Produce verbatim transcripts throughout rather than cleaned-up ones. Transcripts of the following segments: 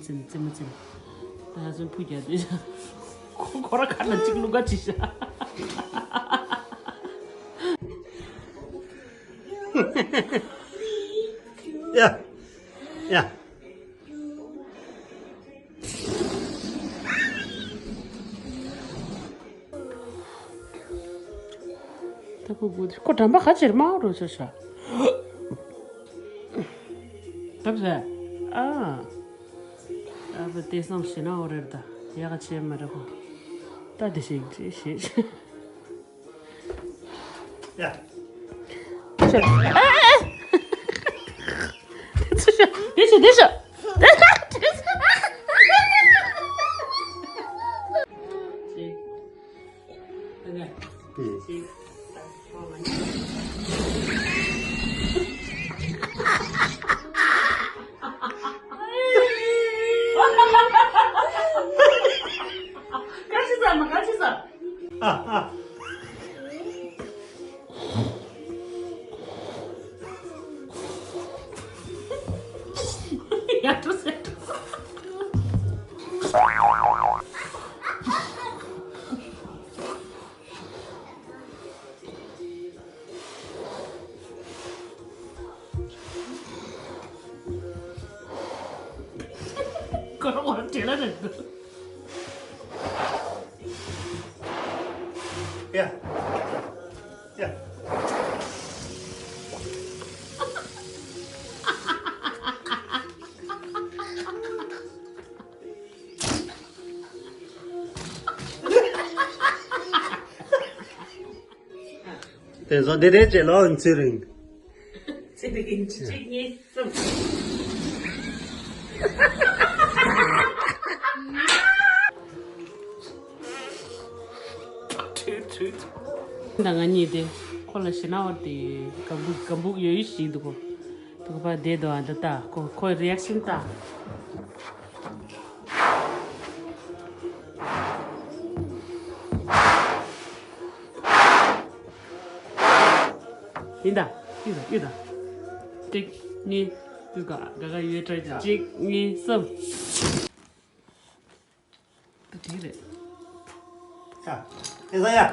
ཙིམ་ཙིམ་ཙིམ། ད་ཡ་ཚོན་ཕུ་རྒྱག་དུས། ཁོ་ཁོ་ར་ཁ་ན་གཅིག་བླུག་ག་ཅི་ཤ། ཡ། ཡ། ད་ཁོ་བུ་ཁོ་འགྲམ་པ་ག་ཅེར་དམར་རོ་ཆ་ཤ། ཐབས་ཟེར། ཨ། ཨ་ཕ་དེ་སང་ཞེ་ན་འོ་རེད་ད། ཡ་ག་ཆེ་མ་རེད་ཁོ། ད་དེ་ཞིག་ཅེས་ཞེས། ཡ། དེ་ཤོ། དེ་ཤོ། དེ་ཤོ། ཁོ་རང་ཁོ་རང་བྲེལ་ལ་རེད་འདུག་ཡ། ཡ། དེ་ཚོ་འདི་རེད་ཅེས་ལོ་ཚེ་རིང་། ཚེ་རིང་གཅིག་གཉིས་གསུམ། ད་ང་གཉིས་དེ་ཁོ་ལ་ཞེ་ན་བར་དེ་སྒམ་བུ་སྒམ་བུ་ཡོད་ཡོད་ཞིག་འདུག་གོ། དུག་པ་བསྡད་འདུག་ཨ་འདི་ལྟ་ཁོ་ཁོའི་རི་ཨེག་ཤན་ལྟ། ཡིན་ད། ཡིན་ད། ཡིན་ད། གཅིག་གཉིས། དུག་ག་ག་ག་ཡོད་དྲ་ཅིག་གཅིག་གཉིས་གསུམ། ད་དེ་རེད། ཡ། ཨེ་ཟ་ཡ།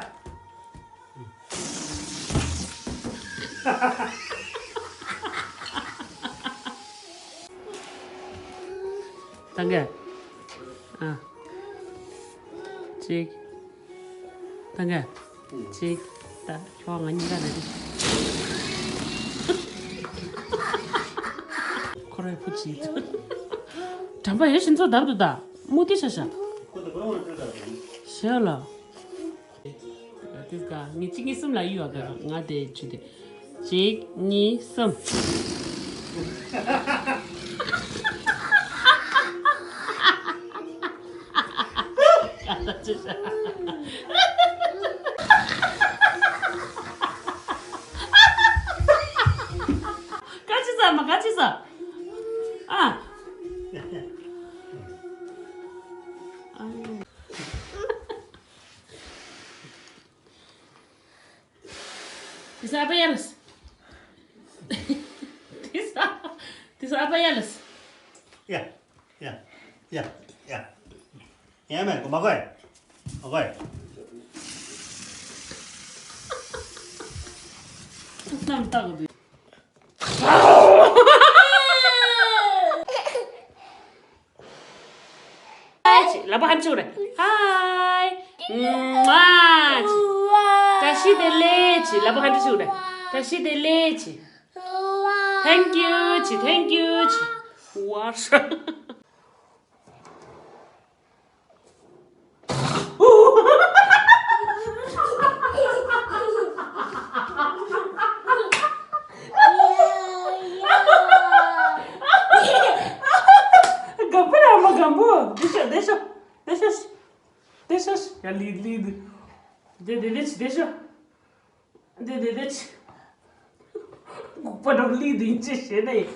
ད་ག་ཨ། གཅིག་ད་ག་གཅིག་ད་ཁྱོད་ང་གཉིས་ཀ་རེད། ཁོ་རའི་བུ་གཅིག་དྲན་པ་ཡོད་ཤིན་ཚོ་བརྡབ་འདུག་ད་མུ་ཏི་ཤ་ཤ། ཤ་ལ། དེ་ག་ངས་གཅིག་གཉིས་གསུམ་ལ་གཡུག་ཨ། ག་ང་དེ་བྱུས་ཏེ། གཅིག་གཉིས་གསུམ། ག་ཅི་ཟ་མ་ག་ཅི་ཟ། ཨ། དེ་ས་ཨ་ཕ་ཡ་ལ་སི། དེ་ས་དེ་ས་ཨ་ཕ་ཡ་ལ་སི། ཡ། ཡ། ཡ། ཡ། ཡ་མེད་གོ་མ་གོ་ཡ། མ་གོ་ཡ། རྣམ་རྟོག་འདུག་ལབ་པ་ཧན་ཆུ་རེད། ཧའི། ང་། བཀྲ་ཤིས་བདེ་ལེགས། ལབ་པ་ཧན་ཆུ་རེད། བཀྲ་ཤིས་བདེ་ལེགས། Thank you། Thank you། ཝར། ག་པར་ཨ་མ་གམ་པོ། དེ་ཤོ་དེ་ཤོ་དེ་ཤོ་དེ་ཤོ། ཡ་ལི་ལི་དེ་དེ་དེ་ཆི་དེ་ཤོ། དེ་དེ་དེ་ཆི། གུག་པ་འགྲོ་ལི་དེ་ཅི་ཤེས་ནས།